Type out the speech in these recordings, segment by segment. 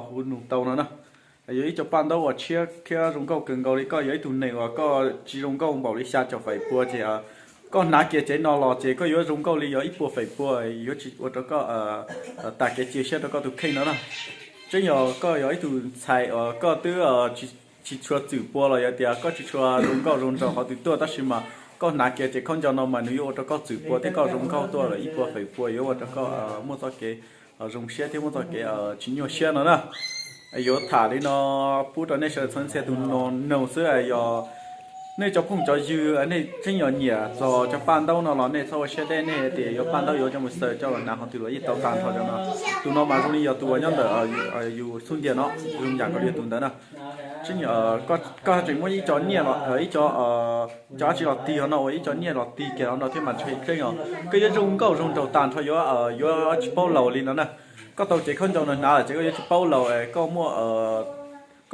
hu nug tau no na. Yog ib co paj ntaub uas tshiab thiab zoo nkauj kawg nkaus li, koj yog ib tug neeg uas koj tsis zoo nkauj npaum li xya caum feem pua ces koj hnav kiag tsev no los ces koj yuav zoo nkauj li yog ib puas feem pua, yuav tsis ua rau koj tas kev cia siab rau koj tus kheej no na. Tseeb yog koj yog ib tug ntxhais uas koj twb tsis tshua txwm pua los yog tias koj tsis tshua zoo nkauj zoo nraug qhov twg tuaj, tab sis mas koj hnav kiag tsev khaub ncaws no mas nws yuav ua rau koj txwm pua thiab koj zoo nkauj tuaj lawm ib puas feem pua, yuav ua rau koj muaj txoj kev zoo siab thiab muaj txoj kev tsis nyuaj siab no na. Yuav tham li no pub rau nej sawv daws txhua txhia tus no noog xwb. Yog nej cov phooj cov ywg nej tseeb yog nyiam txog cov paj ntaub no los nej txhob ua siab deb, nej tias yuav paj ntaub yuav coj mus xaws coj los hnav qhov twg los yeej tau tag nrho cov no. Tus no mas zoo li yog tus uas nyob ntawm yus xub ntiag no, zoo yam koj li tus ntawd na. Tseeb, koj tseem muaj ib co nyiaj los ib co, cov dab tsi los tig no ua ib co nyiaj los tig kiag no thiab mas tseeb yog koj yuav zoo nkauj zoo nraug tag nrho yuav, yuav tsis paub laus li no na. Koj tau cev khaub ncaws no hnav lawm ces koj yuav tsis paub laus, koj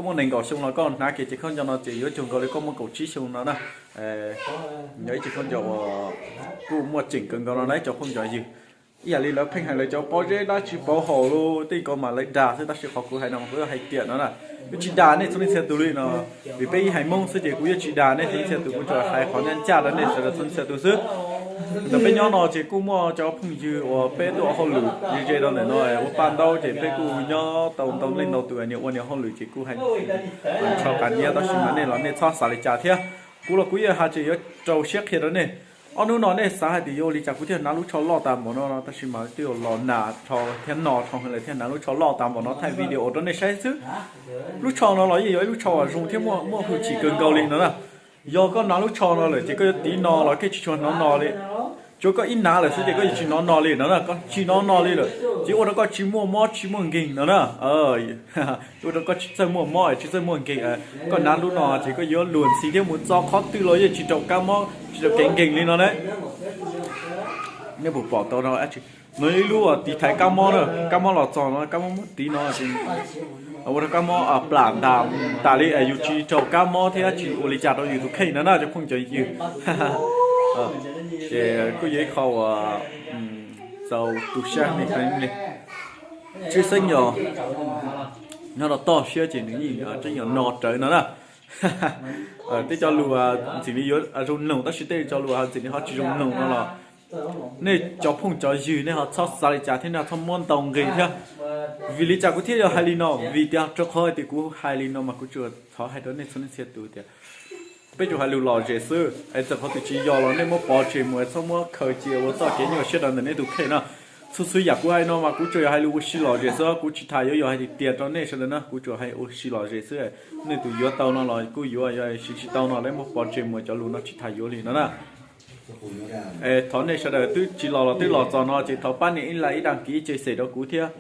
muaj nees nkaum xyoo los koj hnav kiag cev khaub ncaws no ces yuav cuag nkaus li koj muaj kaum tsib xyoo no na. Yog ib cev khaub ncaws uas kuj muaj tseem kawg nkaus no na ib co phooj cov ywg. Ib yam li lawv pheej hais lawv cov pob zeb dab tsi pauv haum los tej ko mas lawv dag xwb, tab sis qhov kuv hais no kuv hais tiam no na, yuav tsis dag nej txhua leej txhia tus li no. Vim peb ib haiv Hmoob xwb ces kuv yuav tsis dag nej txhua leej txhia tus, kuv tsuas hais qhov ncaj ncaj rau nej sawv daws txhua leej txhia tus xwb. Ntawm peb nyob no ces kuj muaj cov phooj ywg uas peb tuaj ua hauj lwm ze ze rau ntawm no ua paj ntaub ces peb kuj nyob tau ntau leej ntau tus niag ua niag hauj lwm ces kuj hais nrho qab niab, tab sis mas nej los nej txhob xav li cas thiab. Kuv los kuv yeej hais tias yuav rau siab qhia rau nej. Ob hnub no nej xav hais tias yuav ua li cas kuv thiaj hnav lub tsho loj tas npaum no, tab sis mas twb los nag rho thiab no rho lawm thiaj hnav lub tsho loj tas npaum no thaij video rau nej saib xwb. Lub tsho no los yeej yog ib lub tsho uas zoo thiab muaj hwj chim kawg nkaus li no na. Yog koj hnav lub tsho no lawm ces koj yuav tiv no los koj tsis tshua hnov no li. Tsuav koj ib hnav lawm xwb ces koj yuav tsis hnov no li no na, koj tsis hnov no li lawm ces ua rau koj tsis muaj mob tsis muaj nkeeg no na. Ua rau koj tsis txawj muaj mob tsis txawj muaj nkeeg. Koj hnav lub no ces koj yuav luag ntxhi thiab mus txog qhov twg los yeej tsis raug kab mob tsis raug kev nkeeg li no na. Nej puas pom tau no? No ib lub tiv thaiv kab mob na, kab mob los txog no kab mob muab tiv no ua rau kab mob plam ntas tas li, yus tsis raug kab mob thiab tsis ua li cas rau yus tus kheej no na cov phooj cov ywg. Ces kuj yog ib qho uas txaus tu siab li. Tshwj xeeb yog nyob rau toj siab ces nws yeej tseeb yog no rawv no na. Tej cov lus ntxim li yuav zoo mloog tab sis tej cov lus ntxim li ho tsis zoo mloog no los nej cov phooj cov ywg nej ho txhob xav li cas thiab nej ho txhob muab ntau nqi thiab. Vim li cas kuv thiaj yuav hais li no? Vim tias rau qhov tias kuv hais li no mas kuv tsuas thov hais rau nej txhua leej txhia tus tias peb tsuas hais lus lom zem xwb es txawm qhov twg tsis yog los nej muab pov tseg mus, txhob muab khaws cia ua txoj kev nyuaj siab rau ntawm nej tus kheej no. Txhua txhua yam kuv hais no mas kuv tsuas yog hais lus ua si lom zem xwb, kuv tsis tas yuav yog hais tias tias rau nej sawv daws na, kuv tsuas hais ua si lom zem xwb. Nej tus yuav tau no los kuj yuav, yog siv tsis tau no lawv muab pov tseg mus, cov lus no tsis tas yuav li no na. Thov nej sawv daws twb tsis los los twb los txog no ces thov pab nias ib like ib đăng ký ib ce xem rau kuv thiab.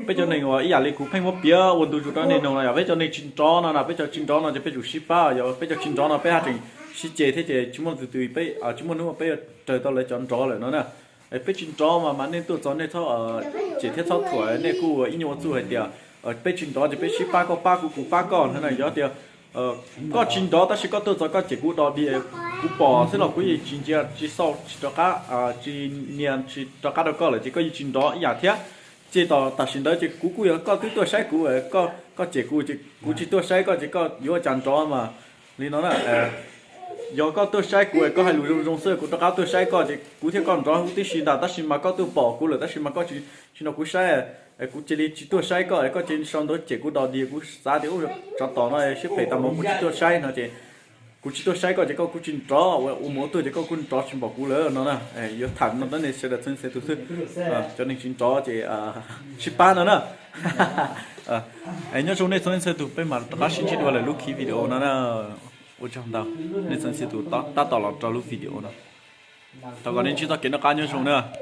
Peb cov neeg uas ib yam li kuv pheej muab piav ua ntu zus rau nej mloog no yog peb cov neeg tsis nrov no na, peb cov tsis nrov no ces peb tsum sib pab, yog peb cov tsis nrov no peb haj tseem sib ce thiab ces tsis muaj tus twg, tsis muaj hnub peb yuav raws tau lawv cov nrov lawm no na. Peb tsis nrov mas mas nej tuaj txog nej txhob cem thiab txhob thuam, nej kuj ua ib nyuag ua txuj hais tias peb tsis nrov ces peb sib pab, koj pab kuv kuv pab koj no na. Yog tias koj tsis nrov tab sis koj tuaj txog koj cem kuv do dig, kuv pom xwb los kuv yeej tsis ntsia tsis xauj tsis rov qab, tsis nias tsis rov qab rau koj lawm ces koj yeej tsis nrov ib yam thiab. Ces tam sim ntawd ces kuv kuj yog koj twb tuaj saib kuv, koj cem kuv ces kuv tsis tuaj saib koj ces koj yuav ua cas nrov mas li no na. Yog koj tuaj saib kuv es koj hais lus zoo zoo xwb kuv rov qab tuaj saib koj ces kuv thiab koj nrov huv tib si ntag, tab sis mas koj tuaj pom kuv lawm tab sis mas koj tsis nrog kuv saib, kuv cia li tsis tuaj saib koj es koj cia li sau ntawv cem kuv do dig, kuv xav tias tsov tom no siab phem tas mus kuv tsis tuaj saib no ces kuv tsis tuaj saib koj ces koj kuj tsis nrov, ua mus ua tuaj ces koj kuj nrov tsis npaum kuv lawm no na. Yuav tham no rau nej sawv daws txhua txhia tus xwb. Cov neeg tsis nrov ces sib pab no na. Nyob zoo nej txhua txhia tus, peb mam rov qab sib ntsib dua lawm lub khiv video no na. Ua tsaug ntau, nej txhua txhia tus tab tom los rau lub video no. Thov kom nej ntsib txoj kev noj qab nyob zoo na.